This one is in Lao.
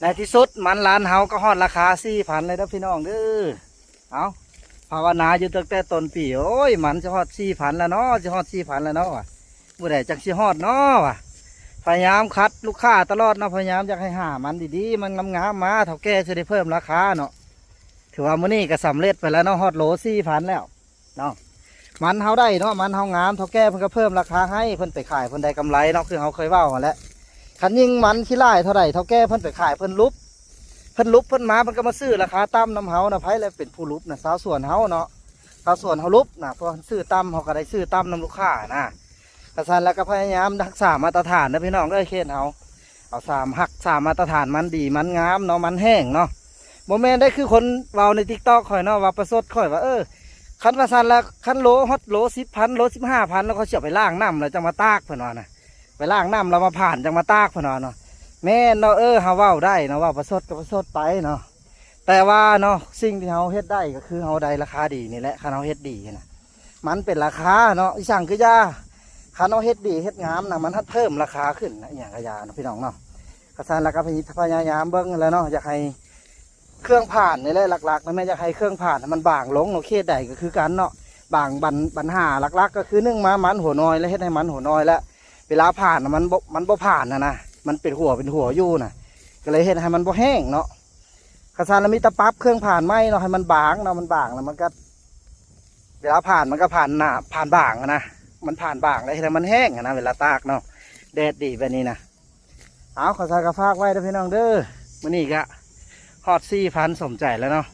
ໃນທີ່ສຸດມັນລານເຮົາກໍຮອດລາຄາສີ່ພັນແລ້ວເດີພີ່ນ້ອງເດີ. ເອົ້າ ພາວະນາຢູ່ຕັ້ງແຕ່ຕົ້ນປີ ໂອ້ຍ ມັນຊິຮອດສີ່ພັນແລ້ວເນາະ ຊິຮອດສີ່ພັນແລ້ວເນາະ ມື້ໃດຈັ່ງຊິຮອດເນາະ ພະຍາຍາມຄັດລູກຄ້າຕະຫຼອດເນາະ ພະຍາຍາມຢາກໃຫ້ຫາມັນດີໆ ມັນງາມໆ ມາ ເຖົ້າແກ່ຊິໄດ້ເພີ່ມລາຄາເນາະ. ຖືວ່າມື້ນີ້ກໍສຳເລັດໄປແລ້ວເນາະ ຮອດໂລສີ່ພັນແລ້ວເນາະ. ມັນເຮົາໄດ້ເນາະ ມັນເຮົາງາມ ເຖົ້າແກ່ເພິ່ນກໍເພີ່ມລາຄາໃຫ້ ເພິ່ນໄປຂາຍເພິ່ນໄດ້ກຳໄລເນາະ ຄືເຮົາເຄີຍເວົ້າຫັ້ນແຫຼະ. ຄັນຍິ່ງມັນຂີ້ຫຼາຍເທົ່າໃດ ເຖົ້າແກ່ເພິ່ນໄປຂາຍເພິ່ນຫຼຸບ ເພິ່ນຫຼຸບເພິ່ນມາ ເພິ່ນກໍມາຊື້ລາຄາຕ່ຳນຳເຮົານະ. ໃຜແຫຼະເປັນຜູ້ຫຼຸບນະ ຊາວສວນເຮົາເນາະ ຊາວສວນເຮົາຫຼຸບນະ ເພາະຊື້ຕ່ຳ ເຮົາກໍໄດ້ຊື້ຕ່ຳນຳລູກຄ້ານະ. ກະຊັ້ນແລ້ວກໍພະຍາຍາມຮັກສາມາດຕະຖານເດີພີ່ນ້ອງເອີຍ ເຂດເຮົາ ເອົາສາມ ຮັກສາມາດຕະຖານ ມັນດີ ມັນງາມເນາະ ມັນແຫ້ງເນາະ. ບໍ່ແມ່ນໄດ້ຄືຄົນເວົ້າໃນຕິກຕັອກຂ້ອຍເນາະ ວ່າປະຊົດຂ້ອຍວ່າ ເອີ ຄັນວ່າຊັ້ນລະ ຄັນໂລຮອດໂລສິບພັນ ໂລສິບຫ້າພັນ ແລ້ວຂ້ອຍຊິເອົາໄປລ້າງນ້ຳ ແລ້ວຈັ່ງມາຕາກ ເພິ່ນວ່ານະ ໄປລ້າງນ້ຳ ແລ້ວມາຜ່ານຈັ່ງມາຕາກ ເພິ່ນວ່າເນາະ. ແມ່ນເນາະ ເອີ ເຮົາເວົ້າໄດ້ເນາະ ເວົ້າປະຊົດກໍປະຊົດໄປເນາະ. ແຕ່ວ່າເນາະ ສິ່ງທີ່ເຮົາເຮັດໄດ້ກໍຄືເຮົາໄດ້ລາຄາດີນີ້ແຫຼະ ຄັນເຮົາເຮັດດີນະ ມັນເປັນລາຄາເນາະ ອີ່ຫຍັງກໍຢ່າ ຄັນເຮົາເຮັດດີເຮັດງາມນະ ມັນຮັດເພີ່ມລາຄາຂຶ້ນນະ ອີ່ຫຍັງກໍຢ່າເນາະ ພີ່ນ້ອງເນາະ. ກະຊັ້ນແລ້ວກໍພະຍາຍາມເບິ່ງແລ້ວເນາະ ຢາກໃຫ້ເຄື່ອງຜ່ານນີ້ແຫຼະ ຫຼັກໆນະ ແມ່ນຢາກໃຫ້ເຄື່ອງຜ່ານມັນບາງລົງເນາະ ເຂດໃດກໍຄືກັນເນາະ. ບາງບັນ ບັນຫາຫຼັກໆກໍຄື ໜຶ່ງມາ ມັນຫົວນອຍ ແລ້ວເຮັດໃຫ້ມັນຫົວນອຍ ແລ້ວເວລາຜ່ານນະ ມັນບໍ່ ມັນບໍ່ຜ່ານຫັ້ນນະ ມັນເປັນຫົວເປັນຫົວຢູ່ນະ ກໍເລີຍເຮັດໃຫ້ມັນບໍ່ແຫ້ງເນາະ. ຄັນຊັ້ນລະມີແຕ່ປັບເຄື່ອງຜ່ານໃໝ່ເນາະ ໃຫ້ມັນບາງເນາະ ມັນບາງແລ້ວມັນກໍ ເວລາຜ່ານມັນກໍຜ່ານໜ້າ ຜ່ານບາງນະ ມັນຜ່ານບາງແລ້ວເຮັດໃຫ້ມັນຫ້ງນະ ເວລາຕາກເນາະ ແດດດີແບບນີ້ນະ. ເອົາ ຂໍໃສ່ກໍຝາກໄວ້ເດີພີ່ນ້ອງເດີ ມື້ນີ້ກະຮອດສີ່ພັນສົມໃຈແລ້ວເນາະ.